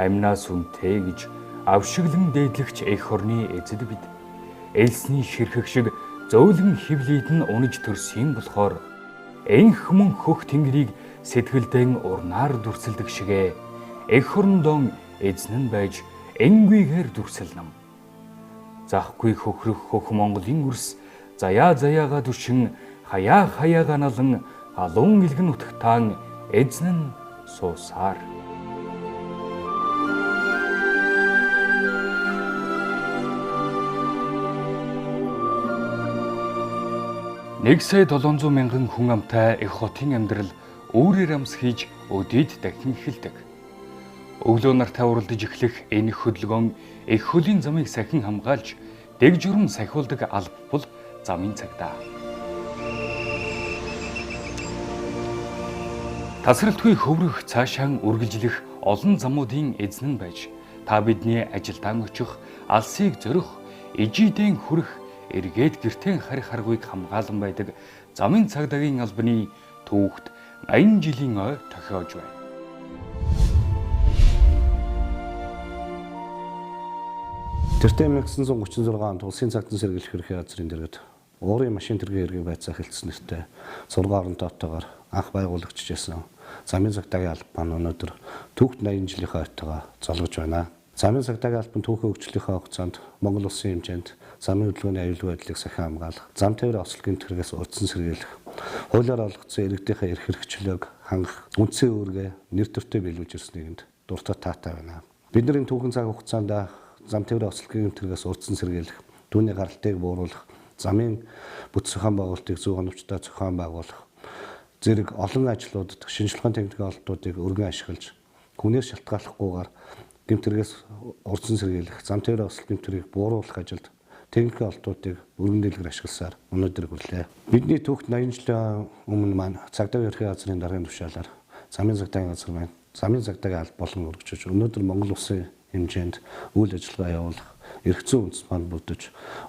Амнаас үнтэй гэж авшиглан дээдлэгч эх орны эзэд бид элсний ширхэг шиг зөөлөн хөвлөд нь унаж төрсөн болохоор энх мөн хөх тэнгэрийг сэтгэлдэн урнаар дүрсэлдэг шигэ эх орондоо эзэн нь байж энгүйгээр дүрсэлнэ. Захгүй хөхрөх хөх Монголын үрс заяа заяагаа түшин хаяа хаяагаа налан халуун илгэн нутагтаан эзэн нь суусаар. Нэг сая 700 мянган хүн амтай эх хотын амьдрал өөрөөр амс хийж өдийд дахин эхэлдэг. Өглөө нартай уралдаж эхлэх энэ хөдөлгөөн эх хөлийн замыг сахин хамгаалж дэг журам сахиулдаг алба бол замын цагдаа. Тасралтгүй хөврөх цаашаа үргэлжлэх олон замуудын эзэн нь байж та бидний ажилдаан очих, алсыг зорих, ижидэн хүрэх, эргээд гэртээ харих аргыг хамгаалан байдаг замын цагдаагийн албаны түүхт 80 жилийн ой тохиож байна. Тэртээ 1936 онд улсын цагтан сэргийлэх ерхий газрын дэргэд уурын машин тэргийн хэргийг байцаа хэлсэн нэртэй 6 орон тооттойгоор анх байгуулагчжсэн замын цагдаагийн алба маань өнөөдөр түүхт 80 жилийнхээ ойтойгоо золгож байна. Замын цагдаагийн албан түүхэн хөгжлийнхээ хугацаанд Монгол улсын хэмжээнд замын хөдөлгөөний аюулгүй байдлыг сахин хамгаалах, зам тээврийн ослол гэмт хэрэгээс урьдчилан сэргийлэх, хуулиар олгогдсон иргэдийнхээ эрх хэрэгчлөөг хангах, үндсэн үүргээ нэр төртөө биелүүлж ирсэн нэгэнд дуртай таатай байна. Бидний түүхэн цаг хугацаанд зам тээврийн ослол гэмт хэрэгээс урьдчилан сэргийлэх, түүний гаралтыг бууруулах, замын бүтц зохион байгуулалтыг зөв оновчтой зохион байгуулах, зэрэг олон ажлуудад шинжилгээний техникийн олдтуудыг өргөн ашиглаж, хүнээс шалтгааллахгүйгээр гэмт хэрэгээс урьдчилан сэргийлэх, зам тээврийн ослол гэмт хэргийг бууруулах ажилд техникийн олдтуудыг өргөн дэлгэр ашигласаар өнөөдөр хүрлээ. Бидний түүхт 80 жилийн өмнө маань цагдаагийн ерхий газрын даргын тушаалаар замын цагдаагийн газар маань замын цагдаагийн алба болон өргөжж өнөөдөр Монгол улсын хэмжээнд үйл ажиллагаа явуулах эрх зүйн үндэс маань бүрдэж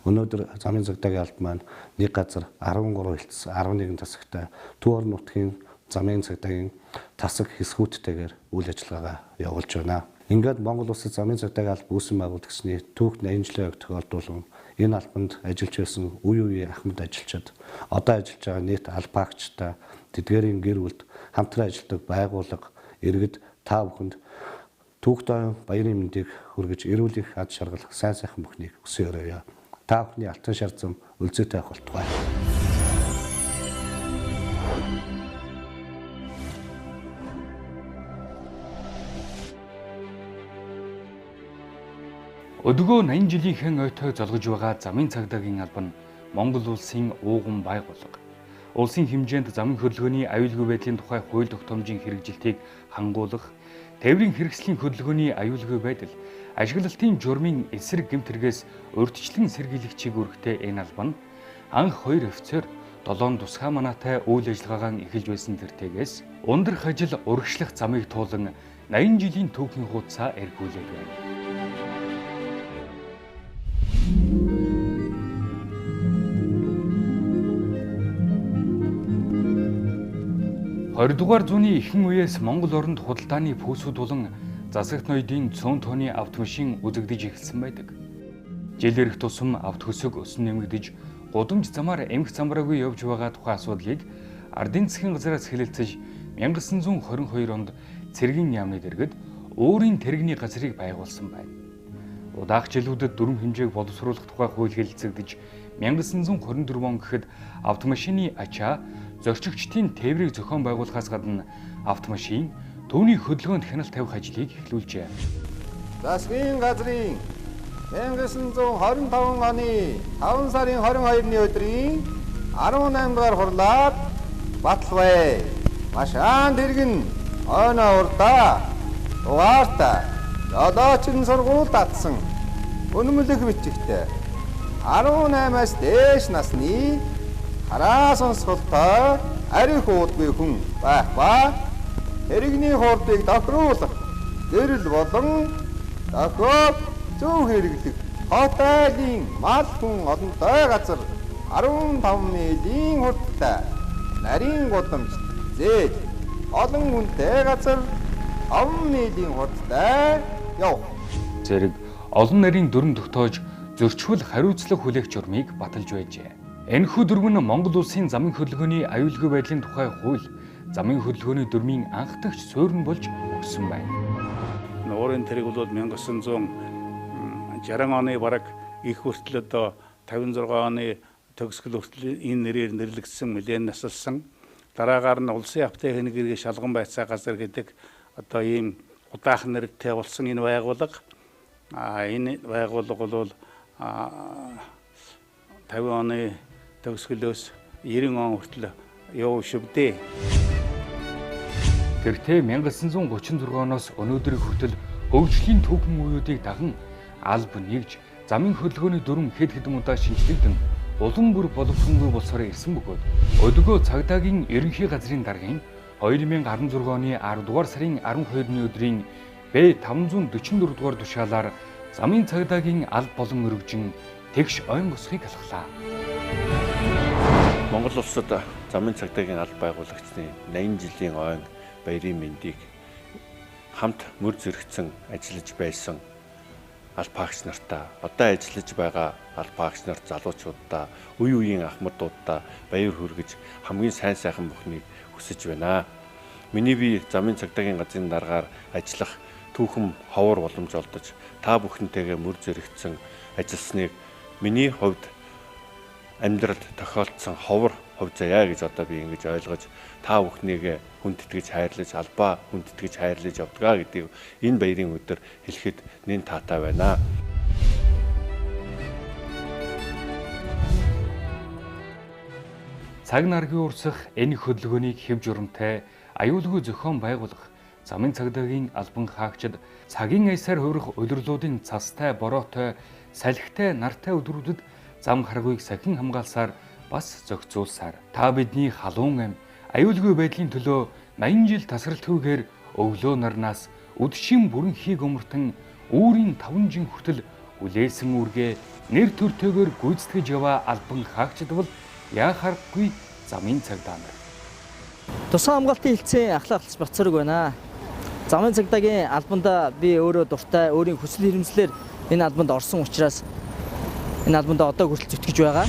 өнөөдөр замын цагдаагийн алба маань нэг газар 13 хэлтс 11 тасагтай төв орон нутгийн замын цагдаагийн тасаг хэсгүүдтэйгээр үйл ажиллагаагаа явуулж байна. Ингээд Монгол улсад замын цагдаагийн алба үүсэн байгуулагдсны түүхт 80 жилийн ойг тохиолдуулан энэ албанд ажиллаж байсан үе үеийн ахмад ажилчид одоо ажиллаж байгаа нийт албаагчтай тэдгээрийн гэр бүлд хамтран ажилладаг байгууллага иргэд та бүхэнд түүхт баярын мэндийг хүргэж эрүүл их ад шаргал сайн сайхан бүхнийг хүсэн өрөөе. Та бүхний алтан шар зам өлзөөтэй авах болтугай. Өдгөө 80 жилийнхэн ойтой золгож байгаа замын цагдаагийн алба нь Монгол улсын ууган байгууллага. Улсын хэмжээнд замын хөдөлгөөний аюулгүй байдлын тухай хууль тогтоомжийн хэрэгжилтийг хангуулах, тээврийн хэрэгслийн хөдөлгөөний аюулгүй байдал, ашиглалтын журмын эсрэг гэмт хэрэгээс урьдчилан сэргийлэх чиг үүрэгтэй энэ алба нь анх 2 офицер 7 тусгай манаатай үйл ажиллагаагаа эхэлж байсан тэртегээс ундрах ажил урагшлах замыг туулан 80 жилийн түүхийн хугацаа эргүүлээд байна. Хорьдугаар зууны ихэнх үеэс Монгол оронд худалдааны пүүсүүд болон засагт ноёдын цөөн тооны автомашин үзэгдэж эхэлсэн байдаг. Жил ирэх тусам авто хөсөг өсөн нэмэгдэж, гудамж замаар эмх замбраагүй явж байгаа тухай асуудлыг ардын засгийн газраас хэлэлцэж 1922 онд цэргийн яамны дэргэд өөрийн тэрэгний газрыг байгуулсан байна. Удаах жилүүдэд дүрм хэмжээг боловсруулах тухай хууль хэлэлцэгдэж 1924 он гэхэд автомашины ачаа зорчигчдын тээврийг зохион байгуулахаас гадна автомашин түүний хөдөлгөөнд хяналт тавих ажлыг эхлүүлжээ. Засгийн газрын 1925 оны 5 сарын 22-ны өдрийн 18 дугаар хурлаар баталвэ. Машаан тэрэг нь ойноо урдаа дугаартай жолоочин сургууль татсан үнэмлэх бичигтэй 18-аас дээш насны хараа сонсголтой арих уудгүй хүн байх ба тэрэгний хурдыг тохируулах гэрэл болон дохиог зөв хэрэглэх хот айлын мал хүн олонтой газар 15 милийн хурдтай нарийн гудамжт зээл олон хүнтэй газар 5 милийн хурдтай явах. Зэрэг олон нарийн дүрм тогтоож зөрчил хариуцлага хүлээх журмыг баталж байжээ. Энэхүү дүрм нь Монгол улсын замын хөдөлгөөний аюулгүй байдлын тухай хууль, замын хөдөлгөөний дүрмийн анхдагч суурь нь болж өгсөн байна. Уурын тэрэг бол 1960 оны бараг их хүртэл одоо 56 оны төгсгөл хүртэл энэ нэрээр нэрлэгдсэн, нэлээд насалсан. Дараагаар нь улсын автохимийн гэрээ шалган байцаа газар гэдэг одоо ийм удаах нэртэй болсон энэ байгууллага. Энэ байгууллага бол 50 оны төгсгөлөөс 90 он хүртэл яв шивдээ. Тэртээ 1936 оноос өнөөдрийг хүртэл хөгжлийн түүхэн үеүүдийг даган алба нэгж замын хөдөлгөөний дүрм хэд хэдэн удаа шинжлэгдэн улам бүр боломжгүй болсоор ирсэн бөгөөд өдгөө цагдаагийн ерөнхий газрын даргын 2016 оны 10 дугаар сарын 12-ны өдрийн Б544 дугаар тушаалаар замын цагдаагийн алба болон өргөжин тэгш ойн босхийг алхлаа. Монгол улсад замын цагдаагийн алба байгуулагчдын 80 жилийн ойн баярын мэндийг хамт мөр зэрэгцэн ажиллаж байсан албаагч нартаа, одоо ажиллаж байгаа албаагч нар залуучуудаа, үе үеийн ахмадуудаа баяр хүргэж хамгийн сайн сайхан бүхнийг хүсэж байна. Миний бие замын цагдаагийн газрын даргаар ажиллах түүхэн ховор боломж олдож та бүхэнтэйгээ мөр зэрэгцэн ажилласныг миний хувьд амьдралд тохиолдсон ховор хувь заяа гэж одоо би ингэж ойлгож та бүхнийг хүндэтгэж хайрлаж, албаа хүндэтгэж хайрлаж явдгаа гэдгийг энэ баярын өдөр хэлэхэд нэн таатай байна. Цаг наргийн урсах энэ хөдөлгөөнийг хэв журамтай аюулгүй зохион байгуулах замын цагдаагийн албан хаагчид цагийн аясаар хувирах улирлуудын цастай, бороотой, салхитай, нартай өдрүүдэд зам харгуйг сахин хамгаалсаар бас зохицуулсаар та бидний халуун ам аюулгүй байдлын төлөө 80 жил тасралтгүйгээр өглөө нарнаас үдшийн бүрэнхийг өмөртөн үүрийн 5 жин хүртэл хүлээсэн үүргээ нэр төртэйгээр гүйцэтгэж яваа албан хаагчид бол яа харахгүй замын цагдаа нар. Тусгай хамгаалтын хэлтсийн ахлах ахлах Бацраг байна. Замын цагдаагийн албанда би өөрөө дуртай, өөрийн хүсэл эрмэлзлээр энэ албанд орсон учраас энэ албанда одоо хүртэл зүтгэж байгаа.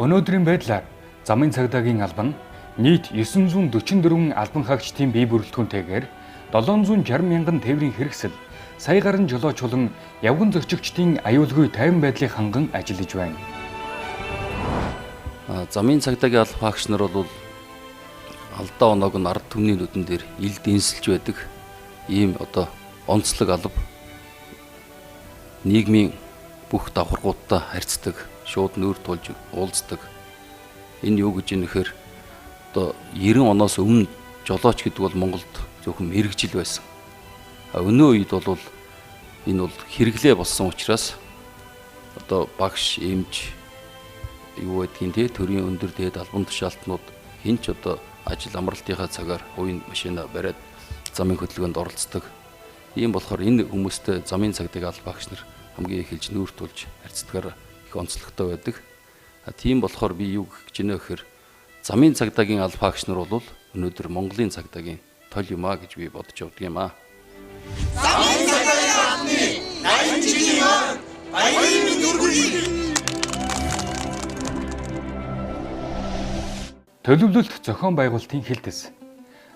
Өнөөдрийн байдлаар замын цагдаагийн алба нь нийт 944 албан хаагчдын бие бүрэлдэхүүнтэйгээр 760 мянган тээврийн хэрэгсэл, сая гарan жолооч болон явган зөрчигчдийн аюулгүй тайван байдлыг ханган ажиллаж байна. Замын цагдаагийн албан хаагч нар бол алдаа оноог нь ард түмний нүдэн дээр илд энсэлж байдаг ийм одоо онцлог алба, нийгмийн бүх давхаргуудтай харьцдаг, шууд нүүр тулж уулздаг. Энэ юу гэж юм нэхэр одоо 90 оноос өмнө жолооч гэдэг бол Монголд зөвхөн мэргэжил байсан. А өнөө үед бол энэ бол хэрэглээ болсон учраас одоо багш, эмч юу гэдгийг те төрийн өндөр дээд албан тушаалтнууд хэн ч одоо ажил амралтынхаа цагаар хувийн машина бариад замын хөдөлгөөнд оролцдог. Ийм болохоор энэ хүмүүстэй замын цагдаагийн албан хаагч нар хамгийн их хэлж нүүр тулж харьцдгаар их онцлогтой байдаг. Тийм болохоор би юу гэх гэж байна гэхээр замын цагдаагийн албан хаагч нар бол өнөөдөр Монголын цагдаагийн тол юм а гэж би бодож явдаг юм а. Замын цагдаагийн албаны 80 жилийн ойн баярын мэнд өргөе. Төлөвлөлт зохион байгуулалтын хилтэс.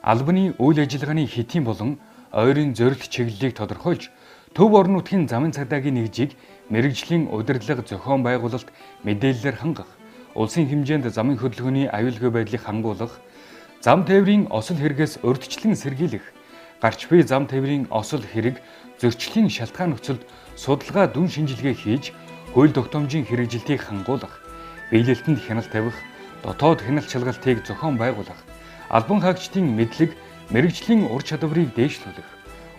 Албаны үйл ажиллагааны хэтийн болон ойрын зорилт чиглэлийг тодорхойлж төв орон нутгийн замын цагдаагийн нэгжийг мэргэжлийн удирдлага зохион байгуулалт мэдээллээр хангах, улсын хэмжээнд замын хөдөлгөөний аюулгүй байдлыг хангуулах, зам тээврийн осол хэрэгээс урьдчилан сэргийлэх, гарч буй зам тээврийн осол хэрэг зөрчлийн шалтгаан нөхцөлд судалгаа дүн шинжилгээ хийж, хууль тогтоомжийн хэрэгжилтийг хангуулах, биелэлтэнд хяналт тавих, дотоод хяналт шалгалтыг зохион байгуулах, албан хаагчдын мэдлэг, мэргэжлийн ур чадварыг дээшлүүлэх,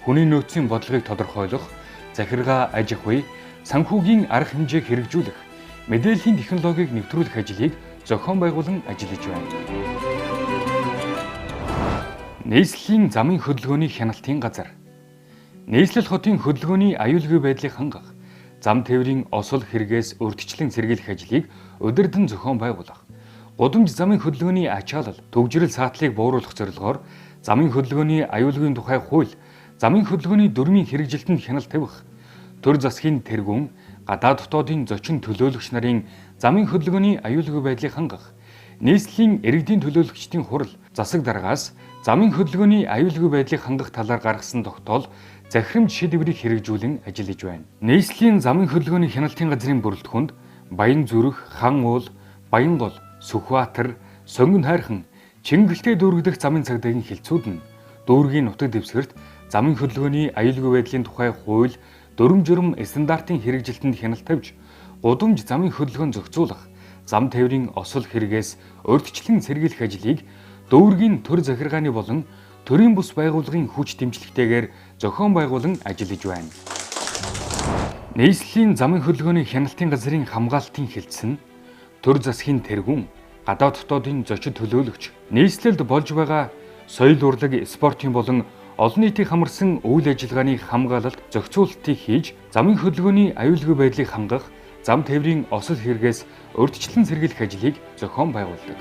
хүний нөөцийн бодлогыг тодорхойлох, захиргаа аж ахуй, санхүүгийн арга хэмжээг хэрэгжүүлэх, мэдээллийн технологиг нэвтрүүлэх ажлыг зохион байгуулан ажиллаж байна. Нийслэлийн замын хөдөлгөөний хяналтын газар. Нийслэл хотын хөдөлгөөний аюулгүй байдлыг хангах, зам тээврийн осол хэрэгээс урьдчилан сэргийлэх ажлыг удирдан зохион байгуулах, гудамж замын хөдөлгөөний ачаалал, төгжрөл саатлыг бууруулах зорилгоор замын хөдөлгөөний аюулгүй тухай хууль, замын хөдөлгөөний дүрмийн хэрэгжилтэнд хяналт тавих, төр засгийн тэргүүн, гадаад дотоодын зочин төлөөлөгч нарын замын хөдөлгөөний аюулгүй байдлыг хангах, нийслэлийн иргэдийн төлөөлөгчдийн хурал, засаг даргаас замын хөдөлгөөний аюулгүй байдлыг хангах талаар гаргасан тогтоол, захирамж шийдвэрийг хэрэгжүүлэн ажиллаж байна. Нийслэлийн замын хөдөлгөөний хяналтын газрын бүрэлдэхүүнд Баян зүрх, Хан уул, Баянгол, Сүхбаатар, Сонгон хайрхан, Чингэлтэй дүүрэгдэх замын цагдаагийн хилцүүд нь дүүргийн нутаг дэвсгэрт замын хөдөлгөөний аюулгүй байдлын тухай хууль, дүрэм журам стандартын хэрэгжилтэнд хяналт тавьж, гудамж замын хөдөлгөөн зохицуулах, зам тээврийн осол хэрэгээс урьдчилан сэргийлэх ажлыг дүүргийн төр захиргааны болон төрийн бус байгууллагын хүч дэмжлэгтэйгээр зохион байгуулан ажиллаж байна. Нийслэлийн замын хөдөлгөөний хяналтын газрын хамгаалтын хилцэн нь төр засгийн тэргүүн, гадаад дотоодын зочид төлөөлөгч, нийслэлд болж байгаа соёл урлаг, спортын болон олон нийтийг хамарсан үйл ажиллагааны хамгаалалт зохицуултыг хийж, замын хөдөлгөөний аюулгүй байдлыг хангах, зам тээврийн осол хэрэгээс урьдчилан сэргийлэх ажлыг зохион байгуулдаг.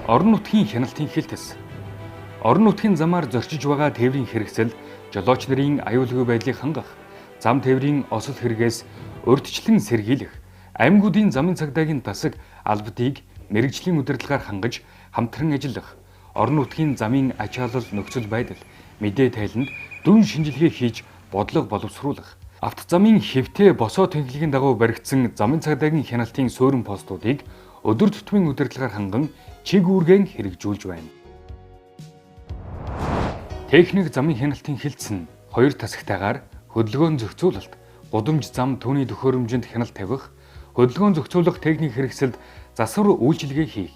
Орон нутгийн хяналтын хилтэс. Орон нутгийн замаар зорчиж байгаа тээврийн хэрэгсэл жолооч нарын аюулгүй байдлыг хангах, зам тээврийн осол хэрэгээс урьдчилан сэргийлэх, аймагуудын замын цагдаагийн тасаг албадыг мэргэжлийн удирдлагаар хангаж хамтран ажиллах, орон нутгийн замын ачаалал нөхцөл байдал, мэдээ тайланд дүн шинжилгээ хийж бодлого боловсруулах, автозамын хэвтээ босоо тэнхлэгийн дагуу баригдсан замын цагдаагийн хяналтын суурин постуудыг өдөр тутмын удирдлагаар ханган чиг үүргэн хэрэгжүүлж байна. Техник замын хяналтын хилцэн хоёр тасагтайгаар хөдөлгөөн зохицуулалт, гудамж зам түүний төхөөрөмжөнд хяналт тавих, хөдөлгөөн зохицуулах техник хэрэгсэлд засвар үйлчилгээ хийх,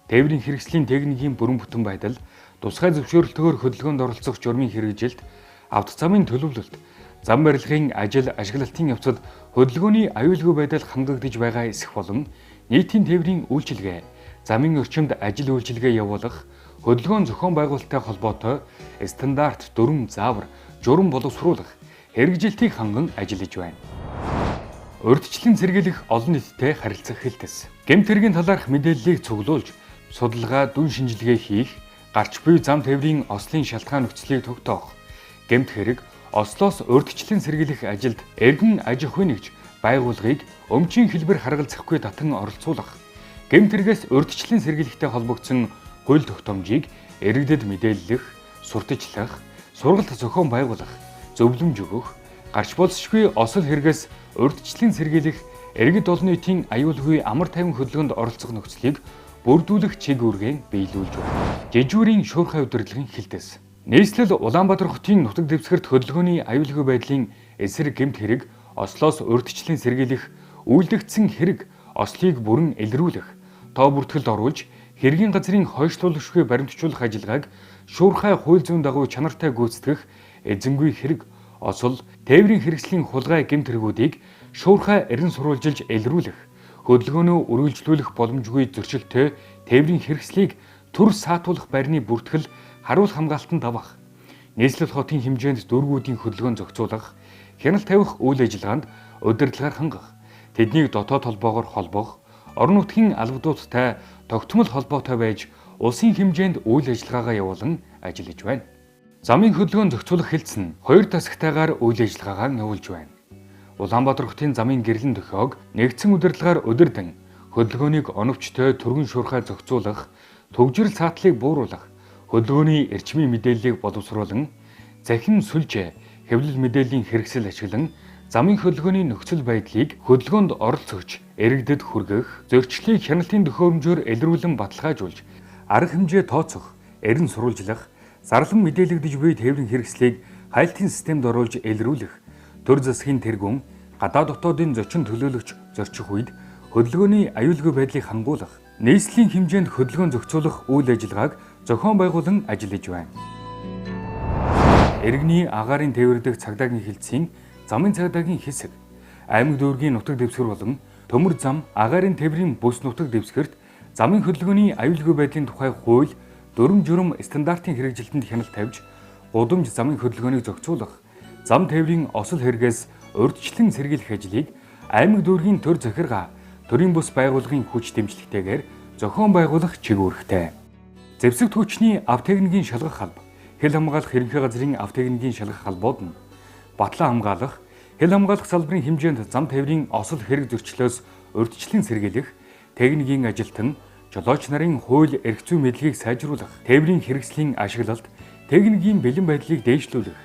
тээврийн хэрэгслийн техникийн бүрэн бүтэн байдал, тусгай зөвшөөрөлтөөр хөдөлгөөнд оролцох журмын хэрэгжилт, автозамын төлөвлөлт, зам барилгын ажил ашиглалтын явцад хөдөлгөөний аюулгүй байдал хангагдаж байгаа эсэх болон нийтийн тээврийн үйлчилгээ, замын орчимд ажил үйлчилгээ явуулах, хөдөлгөөн зохион байгуулалттай холбоотой стандарт, дүрэм, заавар, журам боловсруулах, хэрэгжилтийг ханган ажиллаж байна. Урьдчилан сэргийлэх олон нийттэй харилцах хэлтэс. Гэмт хэргийн талаарх мэдээллийг цуглуулж, судалгаа, дүн шинжилгээ хийх, гарч буй зам тээврийн ослын шалтгаан нөхцөлийг тогтоох, гэмт хэрэг, ослоос урьдчилан сэргийлэх ажилд эргэн аж ахуйн нэгж байгууллагыг өмчийн хэлбэр харгалзахгүй татан оролцуулах, гэмт хэрэгээс урьдчилан сэргийлэхтэй холбогдсон хууль тогтоомжийг иргэдэд мэдээллэх, сурталчлах, сургалт зохион байгуулах, зөвлөмж өгөх, гарч болзошгүй осол хэрэгээс урьдчилан сэргийлэх иргэд олон нийтийн аюулгүй амар тайван хөдөлгөөнд оролцох нөхцөлийг бүрдүүлэх чиг үүргээ биелүүлж байна. Жижүүрийн шуурхай удирдлагын хилтэс. Нийслэл Улаанбаатар хотын нутаг дэвсгэрт хөдөлгөөний аюулгүй байдлын эсрэг гэмт хэрэг, ослоос урьдчилан сэргийлэх, үйлдэгдсэн хэрэг, ослыг бүрэн илрүүлэх, тоо бүртгэлд оруулж хэргийн газрын хойшлуулагчгүй баримтжуулах ажиллагааг шуурхай хууль зүйн дагуу чанартай гүйцэтгэх, эзэнгүй хэрэг, осол, тээврийн хэрэгслийн хулгай гэмт хэрэгүүдийг шуурхай эрен сурвалжилж илрүүлэх, хөдөлгөөнөө үргэлжлүүлэх боломжгүй зөрчилтэй тээврийн хэрэгслийг төр саатуулах байрны бүртгэл харуул хамгаалтанд авах, нийслэл хотын хэмжээнд дүүргүүдийн хөдөлгөөн зохицуулах, хяналт тавих үйл ажиллагаанд удирдлагаар хангах, тэднийг дотоод холбоогоор холбох, орон нутгийн албадуудтай тогтмол холбоотой байж улсын хэмжээнд үйл ажиллагаагаа явуулан ажиллаж байна. Замын хөдөлгөөн зохицуулах хэлц нь хоёр тасагтайгаар үйл ажиллагаагаа явуулж байна. Улаанбаатар хотын замын гэрлэн дохиог нэгдсэн удирдлагаар удирдан хөдөлгөөнийг оновчтой түргэн шуурхай зохицуулах, төгжрөл цаатлыг бууруулах, хөдөлгөөний эрчмийн мэдээллийг боловсруулан захин сүлжээ, хэвлэл мэдээллийн хэрэгсэл ашиглан замын хөдөлгөөний нөхцөл байдлыг хөдөлгөөнд оролцогч иргэдэд хүргэх, зөрчлийг хяналтын төхөөрөмжөөр илрүүлэн баталгаажуулж, арга хэмжээ тооцох, эрен сурвалжлах, зарлан мэдээлэгдэж буй тээврийн хэрэгслийг хайлтын системд оруулж элрүүлэх, төр засгийн тэргүүн, гадаад дотоодын зочин төлөөлөгч зорчих үед хөдөлгөөний аюулгүй байдлыг хангуулах, нийслэлийн хэмжээнд хөдөлгөөн зохицуулах үйл ажиллагааг зохион байгуулан ажиллаж байна. Иргэний агаарын тээвэр дэх цагдаагийн хэлтсийн замын цагдаагийн хэсэг, аймаг дүүргийн нутаг дэвсгэр болон төмөр зам агаарын тээврийн бүс нутаг дэвсгэрт замын хөдөлгөөний аюулгүй байдлын тухай хууль дүрэм журам стандартын хэрэгжилтэнд хяналт тавьж, гудамж замын хөдөлгөөнийг зохицуулах, зам тээврийн осол хэрэгээс урьдчилан сэргийлэх ажлыг аймаг дүүргийн төр захиргаа, төрийн бус байгууллагын хүч дэмжлэгтэйгээр зохион байгуулах чиг үүрэгтэй. Зэвсэгт хүчний автотехникийн шалгах алба, хэл хамгаалах ерөнхий газрын автотехникийн шалгах албууд нь батлан хамгаалах, хэл хамгаалах салбарын хэмжээнд зам тээврийн осол хэрэг зөрчлөөс урьдчилан сэргийлэх, техникийн ажилтан, жолооч нарын хууль эрх зүйн мэдлэгийг сайжруулах, тээврийн хэрэгслийн ашиглалт, техникийн бэлэн байдлыг дээшлүүлэх,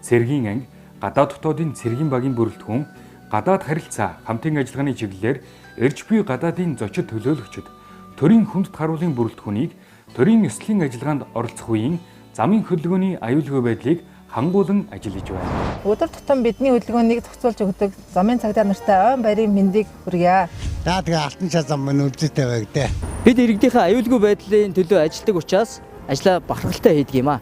цэргийн анги, гадаад дотоодын цэргийн багийн бүрэлдэхүүн, гадаад харилцаа, хамтын ажиллагааны чиглэлээр ирж буй гадаадын зочид төлөөлөгчд, төрийн хүндэт харуулын бүрэлдэхүүнийг төрийн ёслолын ажиллагаанд оролцох үеийн замын хөдөлгөөний аюулгүй байдлыг хангуулан ажиллаж байна. Өдөр тутам бидний хөдөлгөөнийг зохицуулж өгдөг замын цагдаа нартай ойн баярын мэндийг хүргье. За тэгээ алтан шар зам минь үлзийтэй байг дээ. Бид иргэдийнхээ аюулгүй байдлын төлөө ажилладаг учраас ажлаа бахархалтай хийдэг юм аа.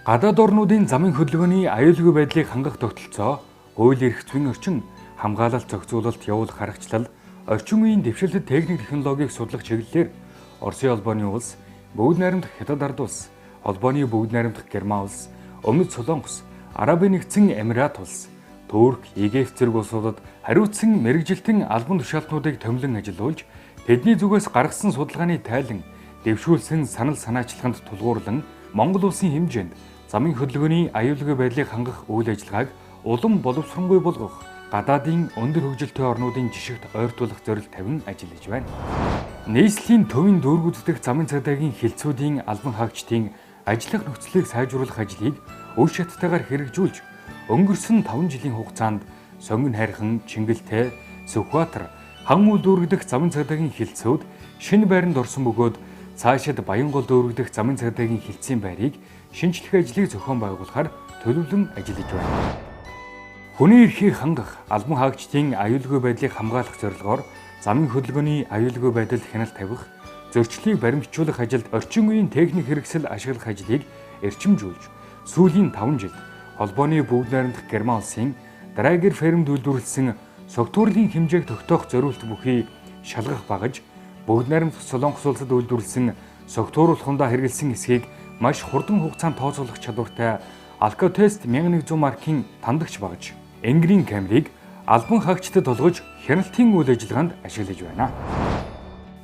Гадаад орнуудын замын хөдөлгөөний аюулгүй байдлыг хангах тогтолцоо, хууль эрх зүйн орчин, хамгаалалт зохицуулалт явуулах аргачлал, орчин үеийн дэвшилтэт техник технологиг судлах чиглэлээр Оросын холбооны улс, Бүгд найрамдах Хятад ард улс, холбооны бүгд найрамдах Герман улс, Өмнөд Солонгос, Арабын нэгдсэн Эмират улс, Турк, Египет зэрэг улсуудад хариуцсан мэргэжилтэн албан тушаалтнуудыг томилон ажилуулж, тэдний зүгээс гаргасан судалгааны тайлан, дэвшүүлсэн санал санаачлаганд тулгуурлан Монгол улсын хэмжээнд замын хөдөлгөөний аюулгүй байдлыг хангах үйл ажиллагааг улам боловсронгүй болгох, гадаадын өндөр хөгжилтэй орнуудын жишгт ойртуулах зорилт тавин ажиллаж байна. Нийслэлийн төвийн дүүргүүд дэх замын цагдаагийн хэлтсүүдийн албан хаагчдын ажиллах нөхцөлийг сайжруулах ажлыг үр шаттайгаар хэрэгжүүлж, өнгөрсөн 5 жилийн хугацаанд Сонгон хайрхан, Чингэлтэй, Сүхбаатар, Хан үйл дүүрэг дэх замын цагдаагийн хэлтсүүд шинэ байранд орсон бөгөөд цаашид Баянгол дүүрэг дэх замын цагдаагийн хэлтсийн байрыг шинжлэх ажлыг зохион байгуулахар төлөвлөн ажиллаж байна. Хүний эрхийг хангах, албан хаагчдын аюулгүй байдлыг хамгаалах зорилгоор замын хөдөлгөөний аюулгүй байдалд хяналт тавих, зөрчлийг баримтжуулах ажилд орчин үеийн техник хэрэгсэл ашиглах ажлыг эрчимжүүлж, сүүлийн 5 жилд холбооны бүгд найрамдах Герман улсын Драгер фермд үйлдвэрлэсэн согтуурлын хэмжээг тогтоох зориулт бүхий шалгах багаж, бүгд найрамдах Солонгос улсад үйлдвэрлэсэн согтууруулахундаа хэрэглэсэн эсхийг маш хурдан хугацаанд тооцоолох чадвартай Алкотест 1100 маркийн тандагч багаж, Энгрийн камерыг албан хаагчдад олгож хяналтын үйл ажиллагаанд ашиглаж байна.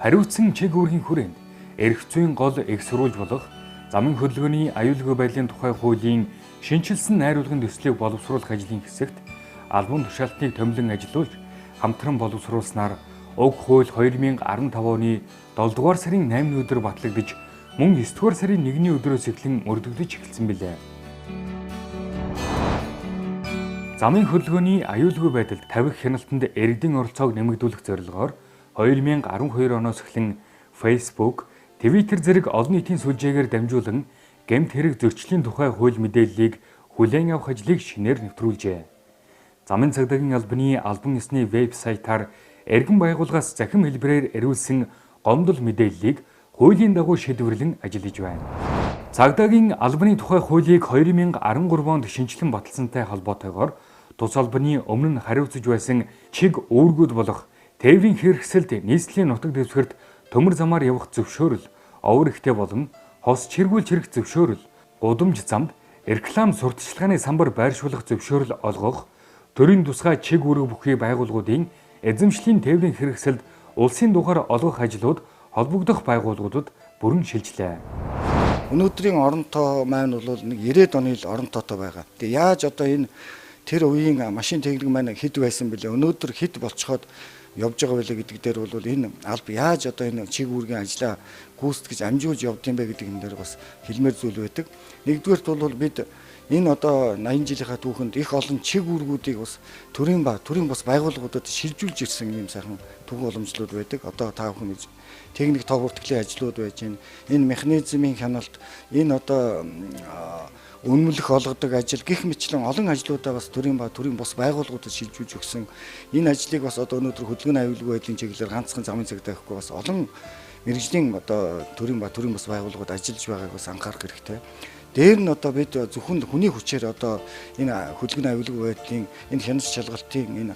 Хариуцсан чиг үүргийн хүрээнд эрх зүйн гол эх сурвалж болох замын хөдөлгөөний аюулгүй байдлын тухай хуулийн шинэчилсэн найруулгын төслийг боловсруулах ажлын хэсэгт албан тушаалтныг томилон ажилуулж хамтран боловсруулснаар уг хууль 2015 оны 7 дугаар сарын 8-ны өдөр батлагдаж, мөн 9 дугаар сарын 1-ний өдрөөс эхлэн мөрдөгдөж эхэлсэн билээ. Замын хөдөлгөөний аюулгүй байдалд тавих хяналтанд иргэдийн оролцоог нэмэгдүүлэх зорилгоор 2012 оноос эхлэн Facebook, Twitter зэрэг олон нийтийн сүлжээгээр дамжуулан гэмт хэрэг зөрчлийн тухай хууль мэдээллийг хүлээн авах ажлыг шинээр нэвтрүүлжээ. Замын цагдаагийн албаны албан ёсны веб сайтаар эргэн байгууллагаас захим хэлбэрээр эрүүлсэн гомдол мэдээллийг хуулийн дагуу шийдвэрлэн ажиллаж байна. Цагдаагийн албаны тухай хуулийг 2013 онд шинэчлэн баталсантай холбоотойгоор тус албаны өмнө нь хариуцж байсан чиг үүргүүд болох тээврийн хэрэгсэлд нийслэлийн нутаг дэвсгэрт төмөр замаар явах зөвшөөрөл, овор ихтэй болон хос чиргүүл чирэх зөвшөөрөл, гудамж замд реклам сурталчилгааны самбар байршуулах зөвшөөрөл олгох, төрийн тусгай чиг үүрэг бүхий байгууллагуудын эзэмшлийн тээврийн хэрэгсэлд улсын дугаар олгох ажлууд холбогдох байгууллагуудад бүрэн шилжлээ. Өнөөдрийн оронтоо маань бол нэг 90-ад оны л оронтоотой байгаа. Тэгээ яаж одоо энэ тэр үеийн машин техник маань хэд байсан бэлээ? Өнөөдөр хэд болцоход явж байгаа билээ гэдэг дээр бол энэ алба яаж одоо энэ чиг үүргийн ажлаа гүйцэтгэж амжуулж явд юм бэ гэдэг энэ дээр бас хэлмээр зүйл байдаг. Нэгдүгээрт бол бид Энэ одоо 80 жилийнхаа түүхэнд их олон чиг үүргүүдийг бас төрийн бас байгууллагуудад шилжүүлж ирсэн ийм сайхан түүхэн уламжлууд байдаг. Одоо та бүхэн техник тоо бүртгэлийн ажлууд байж байна. Энэ механизмын хяналт, энэ одоо үнэмлэх олгодог ажил гих мэтлэн олон ажлуудаа бас төрийн бус байгууллагуудад шилжүүлж өгсөн. Энэ ажлыг бас одоо өнөөдөр хөдөлгөөний аюулгүй байдлын чиглэлээр ганцхан замын цагдаа гэхгүй бас олон мэргэжлийн одоо төрийн бас байгууллагууд ажиллаж байгааг бас анхаарах хэрэгтэй. Дээр нь одоо бид зөвхөн хүний хүчээр одоо энэ хөдөлгөөний аюулгүй байдлын энэ хяналт шалгалтын энэ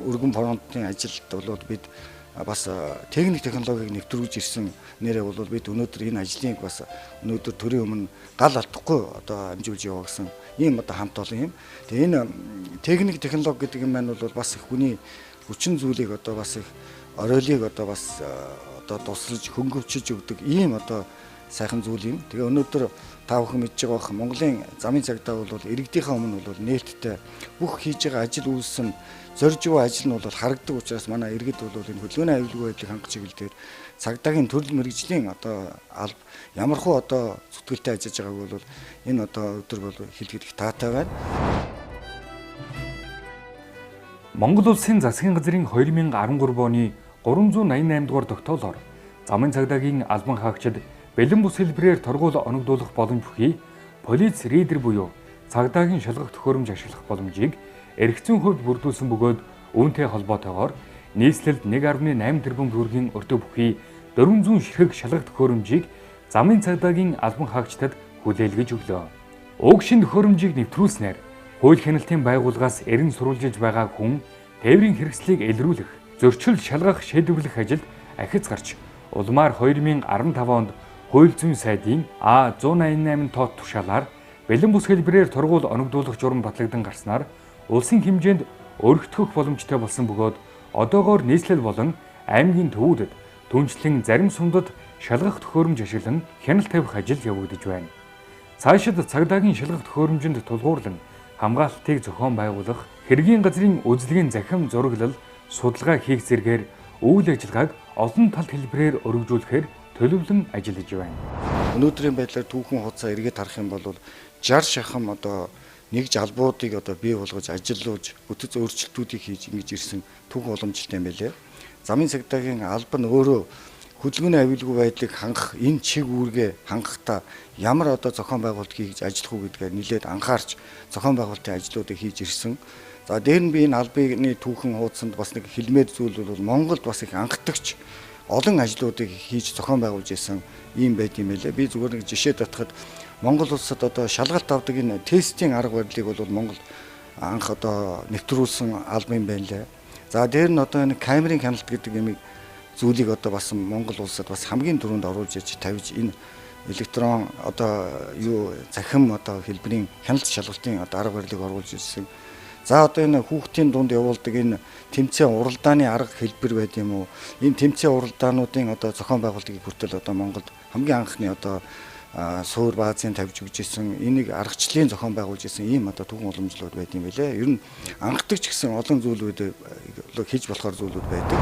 өргөн фронтын ажилд бол бид бас техник технологиг нэвтрүүлж ирсэн нэрээ бол бид өнөөдөр энэ ажлыг бас өнөөдөр төрийн өмнө гал алдахгүй одоо амжуулж яваа гэсэн ийм одоо хамт олон юм. Тэгээ энэ техник технологи гэдэг юм маань бол бас их хүний хүчин зүйлийг одоо бас их оройлыг одоо бас одоо тусалж хөнгөвчөж өгдөг ийм одоо сайхан зүйл юм. Тэгээ өнөөдөр та бүхэн мэдж байгаа бах Монголын замын цагдаа бол иргэдийнхээ өмнө бол нээлттэй бүх хийж байгаа ажил үйлс нь зорж буй ажил нь бол харагдаг учраас манай иргэд бол энэ хөдөлгөөний аюулгүй байдлыг хангах чиглэл дээр цагдаагийн төрөл мэргэжлийн одоо алба ямархуу одоо зүтгэлтэй ажиллаж байгааг бол энэ одоо өдөр бол хэлэхэд их таатай байна. Монгол Улсын засгийн газрын 2013 оны 388 дугаар тогтоолоор замын цагдаагийн албан хаагчид бэлэн бус хэлбэрээр торгуул оногдуулах боломж бүхий полиц ридер буюу цагдаагийн шалгах төхөөрөмж ашиглах боломжийг эрх зүйн хувьд бүрдүүлсэн бөгөөд үүнтэй холбоотойгоор нийслэлд 1.8 тэрбум төгрөгийн өртөө бүхий 400 ширхэг шалгах төхөөрөмжийг замын цагдаагийн албан хаагчдад хүлээлгэж өглөө. Уг шин төхөөрөмжийг нэвтрүүлснээр хууль хяналтын байгууллагаас эрен сурвалжилж байгаа хүн тээврийн хэрэгслийг илрүүлэх, зөрчил шалгах, шийдвэрлэх ажилд ахиц гарч улмаар 2015 онд хууль зүйн сайдын А188 тоот тушаалаар бэлэн бус хэлбэрээр торгуул оногдуулах журам батлагдан гарснаар улсын хэмжээнд өргөтгөх боломжтой болсон бөгөөд одоогоор нийслэл болон аймгийн төвүүдэд түншлэн зарим сумдад шалгах төхөөрөмж ашиглан хяналт тавих ажил явагдаж байна. Цаашид цагдаагийн шалгах төхөөрөмжөнд тулгуурлан хамгаалалтыг зохион байгуулах, хэргийн газрын үзлэгийн захим зураглал, судалгаа хийх зэргээр үйл ажиллагааг олон талт хэлбэрээр өргөжүүлэхээр төлөвлөн ажиллаж байна. Өнөөдрийн байдлаар түүхэн хуудасаа эргээд харах юм бол 60 шахам одоо нэг жалбуудыг одоо бий болгож ажиллуулж бүтэц өөрчлөлтүүдийг хийж ингэж ирсэн түүхэн уламжлалтай юм байлээ. Замын цагдаагийн алба нь өөрөө хөдөлгөөний аюулгүй байдлыг хангах энэ чиг үүргээ хангахдаа ямар одоо зохион байгуулалт хийж ажиллах уу гэдгээр нэлээд анхаарч зохион байгуулалтын ажлуудыг хийж ирсэн. За дээр нь би энэ албаны түүхэн хуудсанд бас нэг хэлмээр зүйл бол Монголд бас их анхдагч олон ажлуудыг хийж зохион байгуулж ирсэн ийм байд юм байлээ. Би зүгээр нэг жишээ татхад Монгол улсад одоо шалгалт авдаг энэ тестийн арга барилыг бол Монгол анх одоо нэвтрүүлсэн алба юм байна лээ. За дээр нь одоо энэ камерын хяналт гэдэг юмыг зүйлийг одоо бас Монгол улсад бас хамгийн түрүүнд оруулж иж тавьж энэ электрон одоо юу захим одоо хэлбэрийн хяналт шалгалтын одоо арга барилыг оруулж ирсэн. За одоо энэ хүүхдийн дунд явуулдаг энэ тэмцээн уралдааны арга хэлбэр байд юм уу? Энэ тэмцээн уралдаануудын одоо зохион байгуулалтыг хүртэл одоо Монголд хамгийн анхны одоо суур баазын тавьж өгч ирсэн, энийг аргачлалын зохион байгуулж ирсэн ийм одоо түүхэн уламжлалууд байд юм билээ. Ер нь анхдагч гэсэн олон зүйлүүд хийж болохоор зүйлүүд байдаг.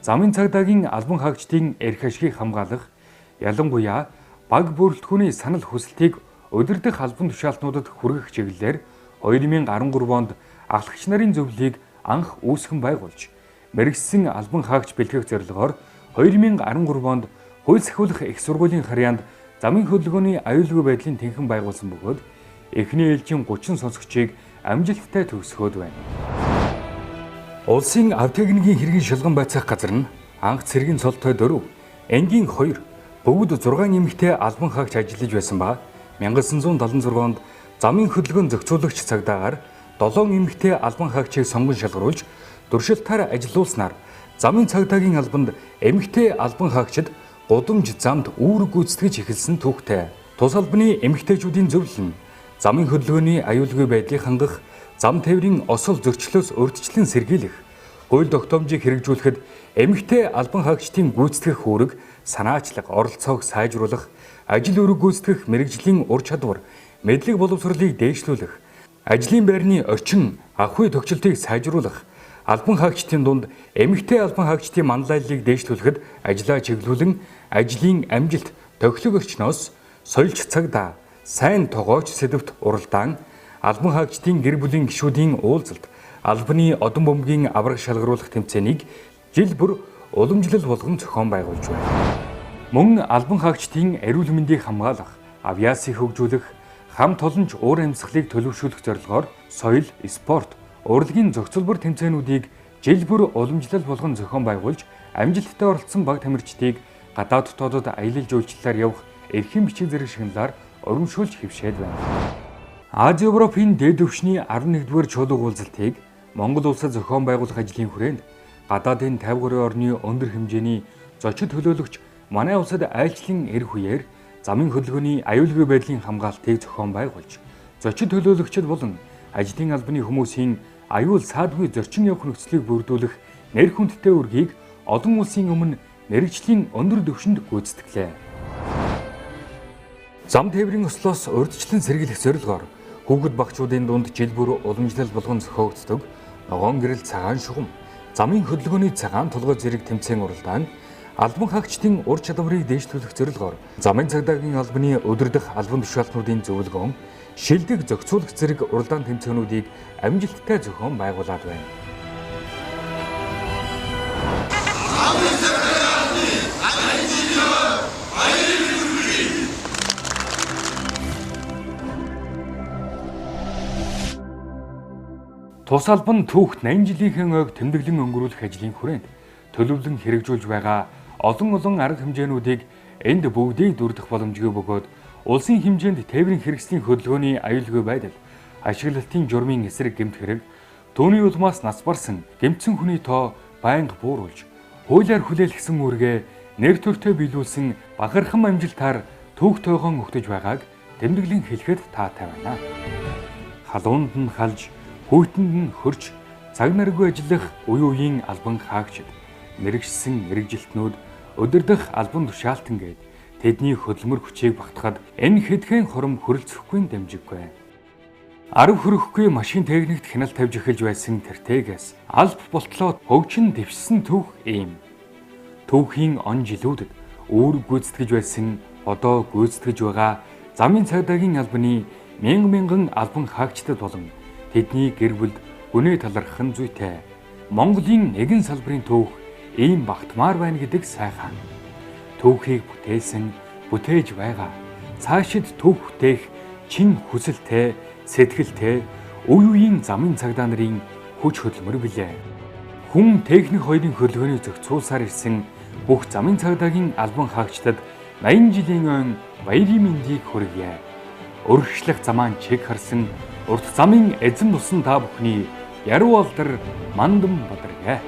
Замын цагдаагийн албан хаагчдын эрх ашигыг хамгаалах, ялангуяа баг бүрэлдэхүүний санал хүсэлтийг удирдах албан тушаалтнуудад хүргэх чиглэлээр 2013 онд ахлагч нарын зөвлөлийг анх үүсгэн байгуулж, мэргэжсэн албан хаагч бэлтгэх зорилгоор 2013 онд хууль сахиулах их сургуулийн харьяанд замын хөдөлгөөний аюулгүй байдлын тэнхэн байгуулсан бөгөөд эхний ээлжийн 30 сонсогчийг амжилттай төгсгөөд байна. Улсын автотехникийн хэргийн шалган байцаах газар нь анх цэргийн цолтой 4, ангийн 2, бүгд 6 эмэгтэй албан хаагч ажиллаж байсан ба 1976 онд замын хөдөлгөөн зохицуулагч цагдаагаар 7 эмэгтэй албан хаагчийг сонгон шалгаруулж туршилтаар ажилуулснаар замын цагдаагийн албанд эмэгтэй албан хаагчид гудамж замд үүрэг гүйцэтгэж эхэлсэн түүхтэй. Тус албаны эмэгтэйчүүдийн зөвлөл нь замын хөдөлгөөний аюулгүй байдлыг хангах, зам тээврийн осол зөрчлөөс урьдчилан сэргийлэх, хууль тогтоомжийг хэрэгжүүлэхэд эмэгтэй албан хаагчдын гүйцэтгэх үүрэг, санаачлаг, оролцоог сайжруулах, ажил үүрэг гүйцэтгэх мэргэжлийн ур чадвар, мэдлэг боловсролыг дээшлүүлэх, ажлын байрны орчин, ахуй тохиолдлыг сайжруулах, албан хаагчдын дунд эмэгтэй албан хаагчдын манлайллыг дээшлүүлэхэд ажлаа чиглүүлэн ажлын амжилт, тохилог орчноос соёлч цагдаа, сайн тогооч сэдвт уралдаан, албан хаагчдын гэр бүлийн гишүүдийн уулзалт, албаны одон бөмбөгийн авраг шалгаруулах тэмцээнийг жил бүр уламжлал болгон зохион байгуулж байна. Мөн албан хаагчдын эрүүл мэндийг хамгаалах, авиацийг хөгжүүлэх, хамт олонч уур амьсгалыг төлөвшүүлэх зорилгоор соёл, спорт, урлагийн зохицолбор тэмцээнүүдийг жил бүр уламжлал болгон зохион байгуулж амжилттай оролцсон баг тамирчдыг гадаад дотоодод аялал жуулчлалаар явах эрхийн бичиг зэрэг шагналаар урамшуулж хэвшээд байна. Ази Европын дээд түвшний 11-р чуулга уулзалтыг Монгол улсад зохион байгуулах ажлын хүрээнд гадаадын 53 орны өндөр хэмжээний зочид төлөөлөгч манай улсад айлчлан ирэх үеэр замын хөдөлгөөний аюулгүй байдлын хамгаалтыг зохион байгуулж, зочид төлөөлөгчд болон ажлын албаны хүмүүсийн аюул саадгүй зорчин явах нөхцөлийг бүрдүүлэх нэр хүндтэй үүргийг олон улсын өмнө мэргэжлийн өндөр түвшинд гүйцэтгэлээ. Зам тээврийн ослоос урьдчилан сэргийлэх зорилгоор хүүхэд багчуудын дунд жил бүр уламжлал болгон зохиогддог ногоон гэрэл цагаан шугам, замын хөдөлгөөний цагаан толгой зэрэг тэмцээн уралдаан, албан хаагчдын ур чадварыг дээшлүүлэх зорилгоор замын цагдаагийн албаны удирдах албан тушаалтнуудын зөвлөгөөн, шилдэг зохицуулах зэрэг уралдаан тэмцээнүүдийг амжилттай зохион байгуулад байна. Тус албан түүх 80 жилийнхээ ойг тэмдэглэн өнгөрүүлэх ажлын хүрээнд төлөвлөн хэрэгжүүлж байгаа олон олон арга хэмжээнүүдийг энд бүгдийг дурдах боломжгүй бөгөөд улсын хэмжээнд тээврийн хэрэгслийн хөдөлгөөний аюулгүй байдал, ашиглалтын журмын эсрэг гэмт хэрэг, түүний улмаас нас барсан гэмтсэн хүний тоо байнга бууруулж, хуулиар хүлээлгэсэн үүргээ нэр төртөө биелүүлсэн бахархан амжилтаар түүх тойгон өгдөж байгааг тэмдэглэн хэлэхэд таатай байна. Халуунд нь халж, хүйтэнд нь хөрч, цаг наргүй ажиллах үе үеийн албан хаагчид, мэрэгшсэн мэрэгжилтнүүд, удирдах албан тушаалтан гээд тэдний хөдөлмөр хүчийг багтахад энэ хэдхэн хором хөрөлцөхгүй дамжиггүй. 10 хөрөхгүй машин техникт хяналт тавьж эхэлж байсан тэртегээс алб болтлоо хөгжин дэвшсэн түүх ийм. Түүхийн он жилүүдэд үүрэг гүйцэтгэж байсан одоо гүйцэтгэж байгаа замын цагдаагийн албаны мянган мянган албан хаагчдад болон тэдний гэр бүлд гүнээ талархах нь зүйтэй. Монголын нэгэн салбарын түүх ийм багтмаар байна гэдэг сайхан. Түүхийг бүтээсэн, бүтээж байгаа. Цаашид түүх бүтээх чин хүсэлтэй, сэтгэлтэй үе үеийн замын цагдаа нарын хүч хөдөлмөр билээ. Хүн техник хоёрын хөдөлгөөний зохицуулсаар ирсэн бүх замын цагдаагийн албан хаагчдад 80 жилийн ойн баярын мэндийг хүргье. Өргөжлөх замаан чиг харсан урт замын эзэн болсон та бүхний яруу алдар мандан бадаргай.